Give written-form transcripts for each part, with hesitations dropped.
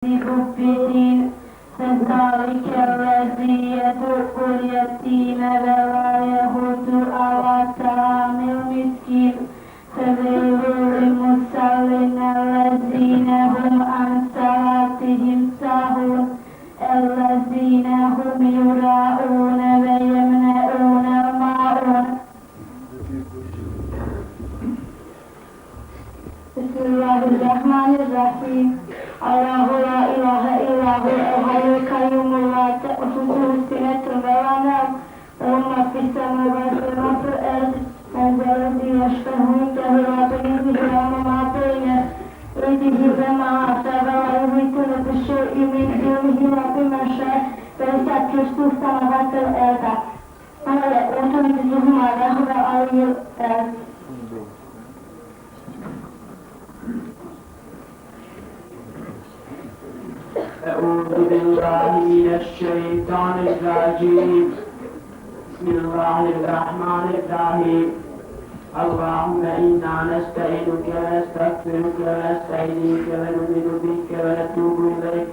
يكذب بالدين فذلك الذي يدع اليتيم ولا يحض على طعام المسكين فويل للمصلين الذين هم عن صلاتهم ساهون الذين هم يراءون ويمنعون الماعون. بسم الله الرحمن الرحيم. الله لا إله إلا هو الحي القيوم لا تأخذه سنة ولا نوم له ما في السماوات وما في الأرض من ذا الذي يشفع عنده إلا بإذنه يعلم ما بين يديه وما أتاه ولا يحيطون بشيء من علمه إلا بما شاء وسع كرسيه السماوات والأرض ولا يؤوده حفظهما وهو العلي العظيم. أعوذ بالله من الشيطان الرجيم. بسم الله الرحمن الرحيم. اللهم إنا نستعينك ونستغفرك ونستهديك ونؤمن بك ونتوب إليك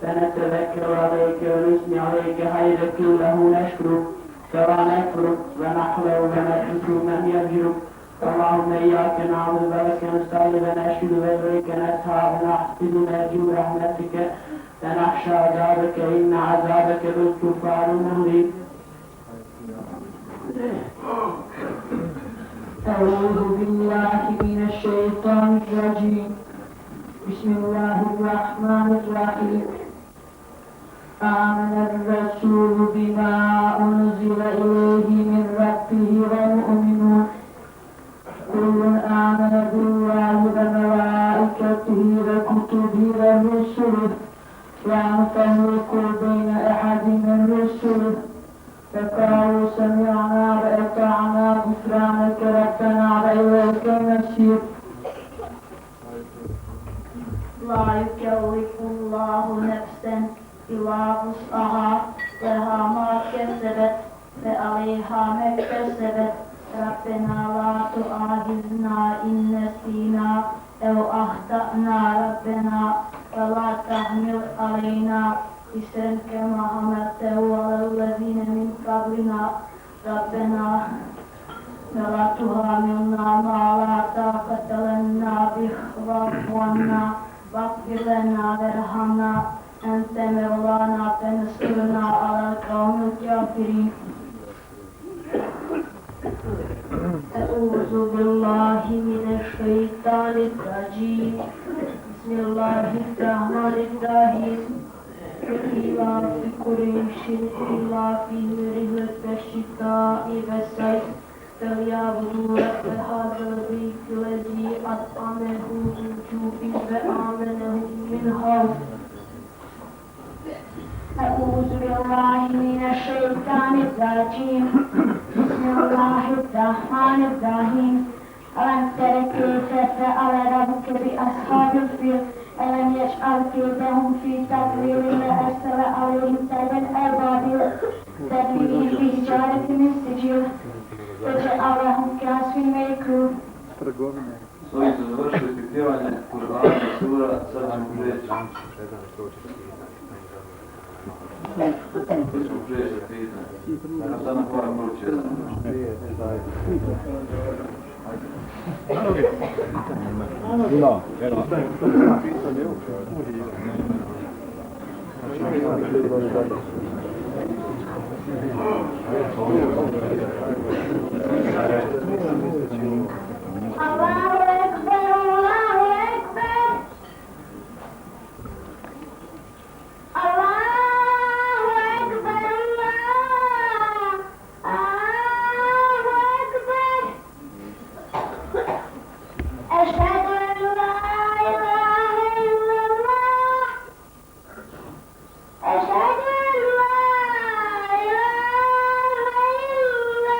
ونتذكر عليك ونثني عليك خيرك كله نشكرك كما نكفرك ونحلو ونترك من يرجوك. اللهم إياك نعبد وإياك نستعين ونشهد وإليك نسعى ونحسن نرجو رحمتك ونخشى عذابك إن عذابك ذو الطوفان المهين. أعوذ بالله من الشيطان الرجيم. بسم الله الرحمن الرحيم. آمن الرسول بما أنزل إليه من ربه والمؤمنون كل آمن بالله وملائكته وكتبه ورسله لا نفرق بين أحد من رسله فقالوا سمعنا وأطعنا غفرانك ربنا وإليك المصير. لا يكلف الله نفسا إلا وسعها لها ما كسبت وعليها ما اكتسبت ربنا لا تؤاخذنا إن نسينا أو أخطأنا ربنا ولا تحمل علينا إصرا كما حملته على الذين من قبلنا ربنا ولا تحملنا ما لا طاقة لنا به واعف عنا واغفر لنا وارحمنا أنت مولانا فانصرنا على القوم الكافرين. أعوذ بالله من الشيطان الرجيم. بسم الله الرحمن الرحيم. إيلاف قريش إيلافهم رحلة الشتاء والصيف فليعبدوا رب هذا البيت الذي أطعمهم من جوع وآمنهم من خوف. أعوذ بالله من الشيطان الرجيم. بسم الله الرحمن الرحيم. ألم تر كيف فعل ربك بأصحاب الفيل ألم يجعل كيدهم في تضليل وأرسل عليهم طيرا أبابيل ترميهم بحجارة من سجيل وجعلهم كعصف مأكول. S ovim su završili pripremanje Kur'ana i sura, sad ćemo prijeći. Sad ćemo prijeći za pitanje. Sad nam moram proći jedan. Allahu Ekber, Allahu Ekber. Allahu Ekber, Allahu Ekber. Eşhedü en la ilahe illallah. Eşhedü en la ilahe illallah.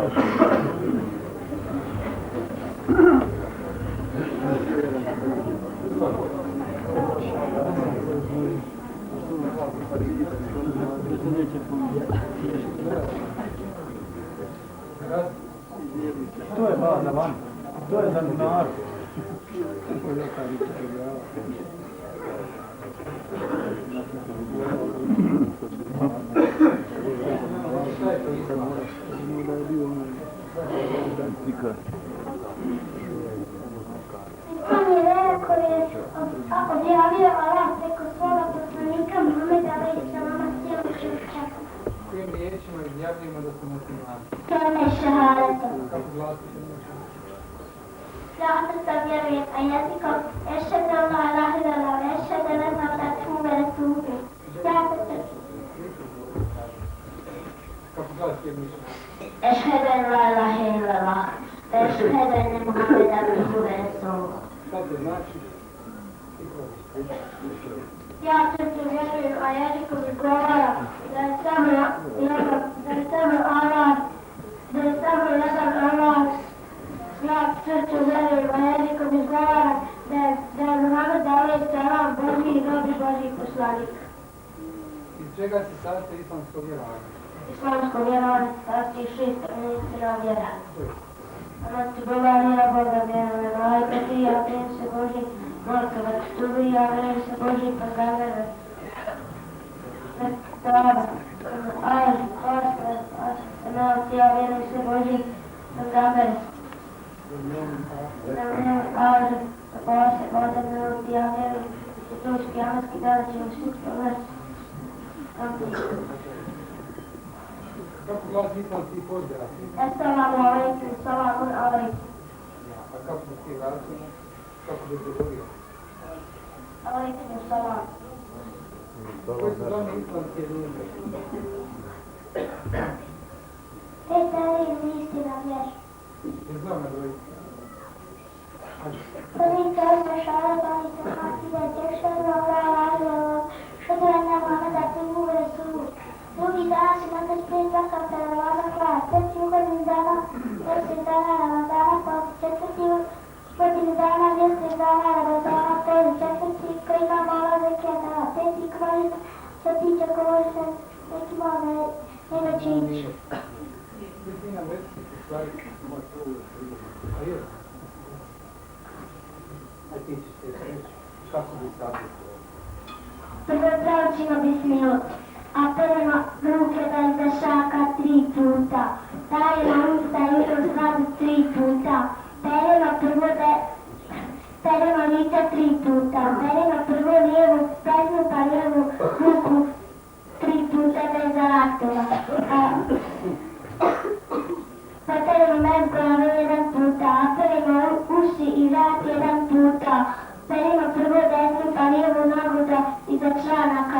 To je baza van, to je za narod. Islam je vera koja je objavio Allah preko svoga poslanika Muhameda alejhi selama cijelog čovječanstva. Kojim riječima izjavljujemo da smo muslimani? Kelime šehadeta. Kako glasi Šahadeta vjerujem, a jezikom ešhadu an la ilaha illallah, ešhadu anna Muhammadan rasuluhu. Kako glasi je mišljenje? Ešhadu an la ilaha illallah, ešhadu anna Muhammadan rasuluhu. Šta to znači? Ja srcu vjerujem, a jezikom izgovaram da je samo Allah, da je samo jedan Allah. Ja srcu vjerujem, a jezikom izgovaram da je Muhammed alejhi selam Božji rob i Božji poslanik. Iz čega se sastoji islamsko vjerovanje? Islamsko vjerovanje sastoji 6 prvenstvena vjera. Znači, Boga nije Boga vjerovanje, majka ti, ja vjerujem se Božji, Morka vrstuvi, ja vjerujem se Božji pagavere. Taba, aj, ostre, nauti, ja vjerujem se Božji pagavere. Aj, posle, voda, nauti, ja vjerujem se tuški, jamanski, da ćemo svi pogledati. Kako glasi islamski pozdrav? Assalamu alaikum, salamun alaikum. A kako bi ti glasili? Kako bi se dobio? Alaikum salam. Koji su glavne islamske nužde? Predstavljaju istina vjeru. Iz glavne dvojice. Prvi kaže šalat, ali se hakida tešanu Allah, šadu anna Muhammeda abduhu wa rasuluhu. Drugi dan su nakon prije zakata Ramazana, treći ugodni dana, 10 dana Ramazana, posle četvrti ugodni dana, 10 dana Ramazana, prvi četvrti koji ima mala zekijata, peti kvalita, što tiče korisne, neki malo nema čić. Ti nam reći u stvari moj prvo a je? A ti ćeš se reći kako bi savjetovao? Prvo pravčimo bismillah. A prvo ruke da izašaka 3 puta, daje na usta i uzradu 3 puta, pereno lice 3 puta, pereno prvo lijevu peznu pa lijevu ruku 3 puta bez zaratova. Poterimo med glavu 1 puta, a pereno uši i vrat 1 puta, pereno prvo desnu pa lijevu nogu do iza članaka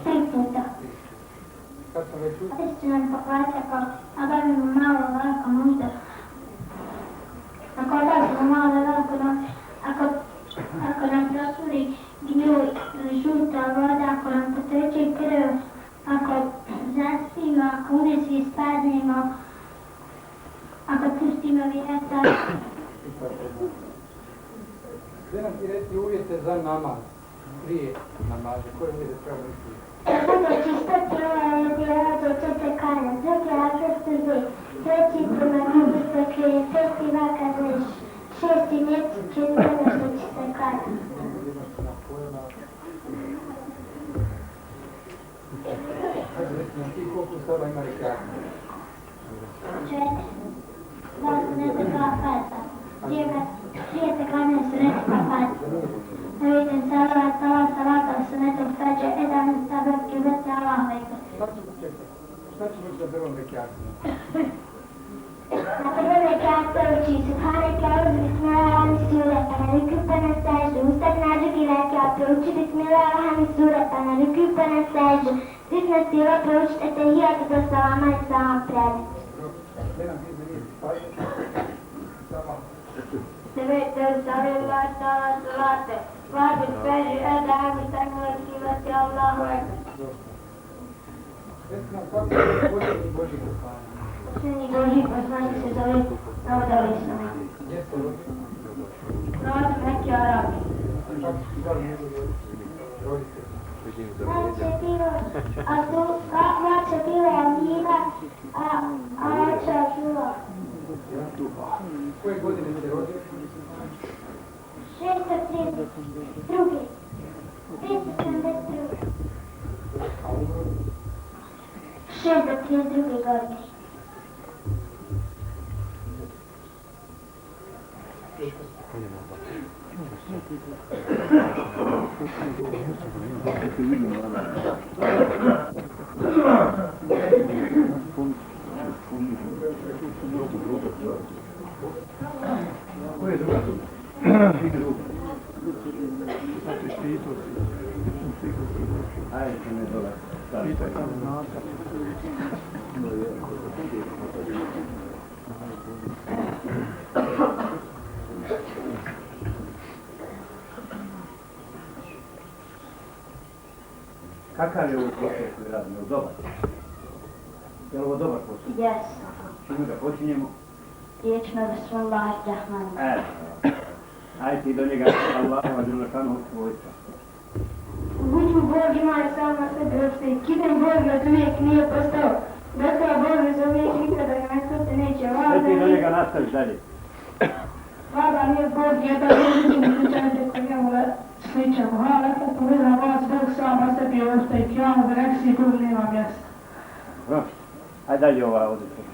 3 puta. Kad sam već A ti će nam pokvaća kao, a bavimo malo ovako možda. Ako odazimo malo ovako, ako nam prosuri gnju ili žuta voda, ako nam poteče krv, ako zaspimo, ako uvijek ispadnemo, ako pustimo vjetar. Gdje nam ti reći uvjete za namaz? Prije namaza, koje uvjete treba misliti? Da bude čisto tijelo i odjelat od čete kanja, drugi abdest uzeti, treći prema gubi prekrije, peti vaka zeš, šesti mjesec četvrno što će se kanja. Hajde reći nam ti koliko sada ima rekata? 4. Dva suneta 2 farza. Prije se klanjaju suneta 2 farza. Navijem salata sunetom fađa, edan sabak i uvete Allahu ekber. Šta ćemo sa prvom rekatu? Na prvom rekatu uči Subhaneke auzu bismillah sura, pa na ruku pa na seždu. Ustad na drugi rekat, prouči bismillah sura, pa na ruku pa na seždu. Zitna stila proučite tehijatu do salama i salam predati. Gdje nam ti zanijeti? Pazi. Sama. Sevete salillah salate. Vadi peži edam i takvim kivati Allahu ekber. Reci nam kako je posljednji Božji poslanik? Sini Boži poslanik se zove Davud alejhi selam. Gdje ste rođeni? Rodi neki Arabi. Kako su zvali njegovi roditelji? Mače bila Amina, a oča Žula. Koje godine ste rođeni? 632. 572. A umro? 632. godine. Ko je druga? Znači štitu. Ajde, ne dole. Štita je tamo znaka. Kakav je ovo posao koji radimo? Dobar? Je li ovo dobar posao? Yes. Čime ga počinjemo? Riječima Bismillahirrahmanirrahim. Ajde ti do njega, Allahova dželešanu svojstva. Budu Bog ima i sam na sebi opšte. Kidem Bog od uvijek nije postao. Dostao Bog za uvijek nikada ga nastati neće. Ajde ti do njega nastavi dalje. Vlada nije Bog jedan ulični slučajte koji njemu sličan. Hvala kad povedam vas Bog sam na sebi opšte i kjamu da nek si Bog nema mjesta. Dobro. Ajde dalje ova odlična.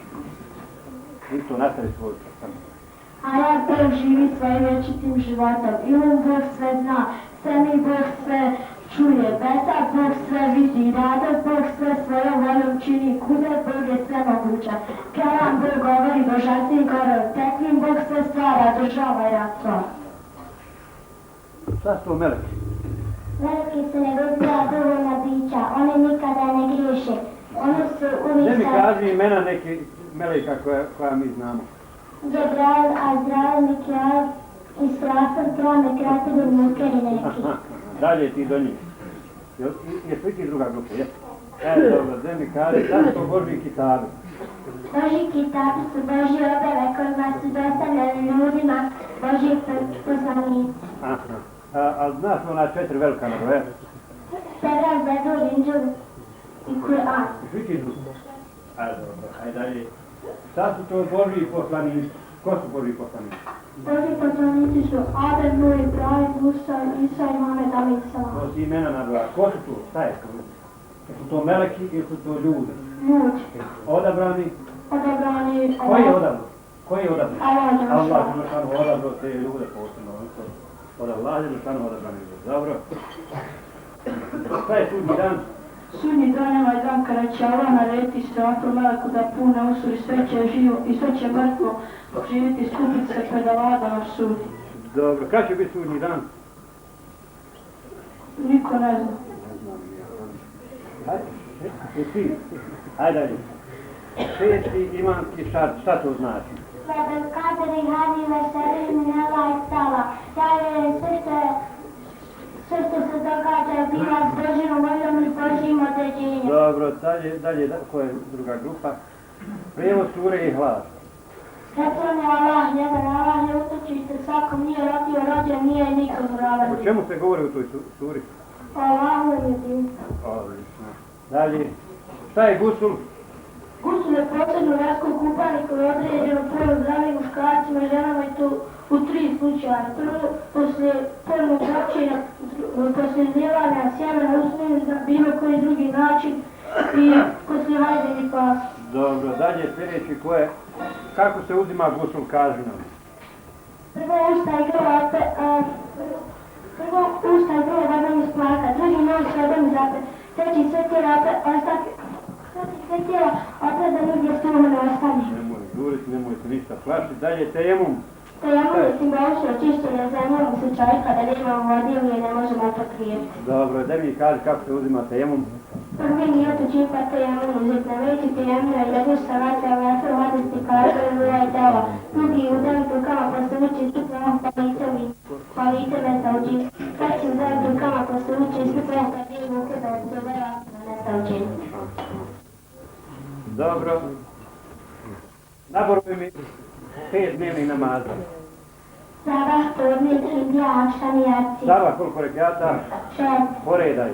Isto nastavi svojstva. Allah Bog živi svojim vječitim životom. Ilum Bog sve zna. Svemi Bog sve čuje. Besad Bog sve vidi. Radost Bog sve svojom voljom čini. Kudret Bog je sve moguća. Kelam Bog govori božanstven gorov. Tekvim Bog sve stvara, država i rastva. Šta su to meleki? Meleki su nevidljiva dovoljna bića. Oni nikada ne griješe. Oni su uvijek... Gdje mi kaži imena neki meleka koja mi znamo? Džebrail, Azrail, Mikael, Israfil, Krame, Krativi, Muker i neki. Dalje ti do njih. Jesu i ti druga grupa, jesu? Dobro, gdje mi kaži, šta su to Božji kitabi? Božji kitabi su Božji objave kojima su dostavljeni ljudima Božji poslanici. A znaš ona 4 velika nabrojeva? Tevrat, Zebur, Inđil i Kur'an. Svi ti drugi. Dobro, ajde dalje. Šta su to Božji poslanici? Ko su Božji poslanici? Božji poslanici su Adem, Nuh, Ibrahim, Musa, Isa i Mohamed alejhi selam. To si imena nabrojeva. Ko su to? Šta je to? Jesu to meleki ili su to ljudi? Ljudi. Odabrani? Odabrani... Koji je odabran? Koji je odabran? Allah Đelešanu odabrao te ljude posebno. Od Allah Đelešanu odabrani ljude. Dobro. Šta je sudnji dan? Sudnji dan je ovaj dan kada će Allah narediti Israfilu meleku da pune usuri sve će živo i sve će mrtvo živjeti, skupiti se pred Allahom sudi. Dobro, kada će biti sudnji dan? Niko ne zna. Hajde dalje. Šesti imanski šart, šta to znači? Bez kaderi hadi veseli minela i tala. Dalje sve što se događa bila s Božjom voljom i Božjim određenjem. Dobro, dalje, koja je druga grupa? Prijevo sure i hlas. Jedan je Allah, jedan Allah je utočište, svakom nije rodio, rođen nije i nikom ravan. O čemu se govori u toj suri? Allahu je jedinstvo. Odlično. Dalje, šta je gusul? Gusul je posebno vjersko kupanje koje je određeno prvo zdravim muškarcima i ženama i to u 3 slučaja. Prvo, poslije prvog začinja, poslije izljevanja sjemena usmeni na bilo koji drugi način i poslije hajde i pas. Dobro, dalje sljedeći kako se uzima gusul, kaži nam. Prvo usta i grlo vodom iz plaka, drugi nos vodom iz ape, treći sve tijela opet da nigdje stvarno ne ostane. Nemoj žuriti, nemoj se ništa plašiti. Dalje, tejemum. Tejemum je simbolično čišćenje zemljom u slučaju kada nemamo vode ili je ne možemo upotrijebiti. Dobro, da mi kaži kako se uzima tejemum. Prvi nijetu čipa tejemum uzeti na veći tejemum je jednu savate, ali ja sam vaditi kaže lula i tela. Drugi udariti rukama posle uči istupljamo palite mesta uči. Treći udariti rukama posle uči istupljamo kad je ruke da odsobera na mesta uči. Dobro. Naboruj mi 5 dnevnih namaza. Sabah, podne, kindija, akšam i jaci. Sabah koliko rekiata? 6. Poredaj.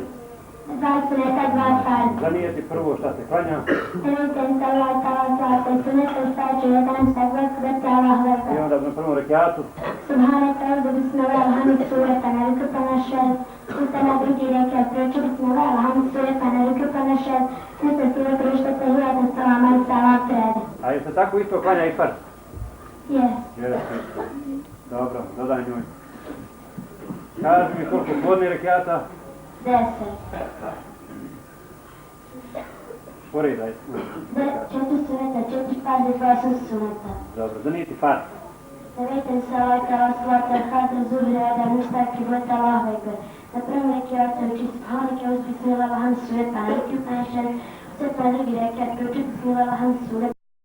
2 suneta, 2 farz. Zanijeti prvo šta se klanja. Teniten salat, salat, salat, suneta, stađu, jedan, sagvat, vrti, Allah, I vrti. onda na prvom rekiatu. Subhanak, pravdu, bismillah, alhamid, sureta, nalikrupa na 6. Usta na drugi rekiat, proču, bismillah, alhamid, sureta, nalikrupa na 6. Usta sura, prišta, tahijata, salam, ali salam, pred. A je se tako isto klanja i farz? Yes. Jeste. Dobro, dodaj njoj. Kaži mi koliko podne rekiata? 10. Poredaj. 4 suneta, 4 farze, 8 suneta. Dobro, zanijeti farz. Deveten salat, salat, hadr, zuhri, adam, mustaki, vrti, Allah, ekber. Na prvom rekiatu uči subhanak, ja uz bismillah, alhamd, sureta, nalikrupa na 6. Usta na drugi rekiat, proču, bismillah, alhamd, sureta.